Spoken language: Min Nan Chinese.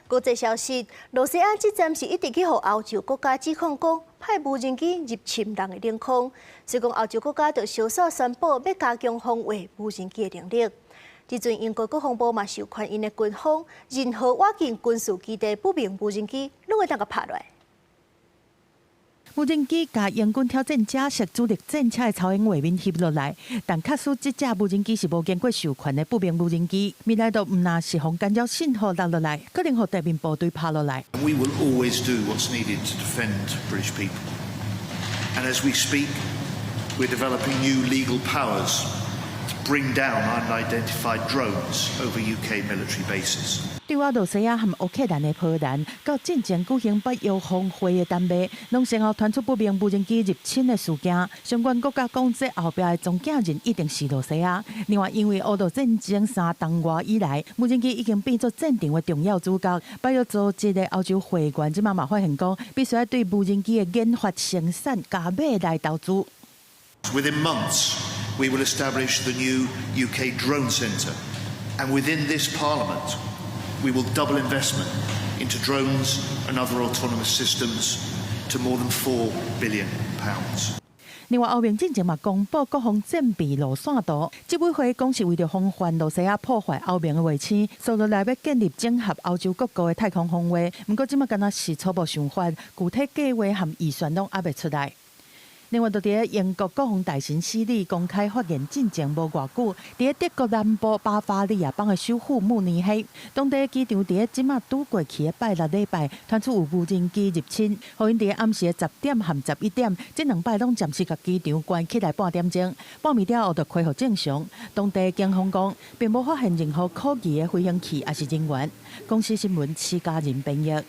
國際消息，露西亞這陣是一直去予歐洲國家指控講派無人機入侵人的領空，所以講歐洲國家就相數宣布欲加強防衛無人機的能力。這陣英國國防部嘛授權𪜶的軍方，任何倚近軍事基地不明無人機，攏會當共拍落來。無人機共英軍挑戰者式主力戰車的操演畫面翕落來，但確實這隻無人機是無經過授權的不明無人機，未來都毋但是予干擾信號落落來，可能予地面部隊拍落來。 We will always do what's needed to defend British people. And as we speak, we're developing new legal powers to bring down unidentified drones over UK military bases. 對俄羅斯和烏克蘭的波蘭，到進前舉行北約峰會的丹麥，攏先後傳出不明無人機入侵的事件。相關國家講，這後壁的中間人一定是羅西亞。另外，因為烏俄戰爭3冬外以來，無人機已經變做戰場的重要主角。北約組織的歐洲會員這馬嘛發現講，必須愛對無人機的研發生產加碼來投資。 Within months, we will establish the new UK Drone Centre, and within this Parliament, we will double investment into drones and other autonomous systems to more than £4 billion. 另外，歐盟進前嘛公布國防戰備路線圖，執委會講是為著防範羅西亞破壞歐盟的衛星，所以來欲建立整合歐洲各國的太空防衛。毋過，這馬敢若是初步想法，具體計劃和預算攏猶未出來。另外，就佇英國國防大臣史利公開發言進前無偌久，佇德國南部巴伐利亞邦的首府慕尼黑，當地機場佇咧這馬拄過去的拜六禮拜，傳出有無人機入侵，予𪜶佇暗時的10點和11點，這兩擺攏暫時共機場關起來半點鐘，半暝了後就恢復正常。當地警方講，並無發現任何可疑的飛行器抑是人員。公視新聞，施家仁編譯。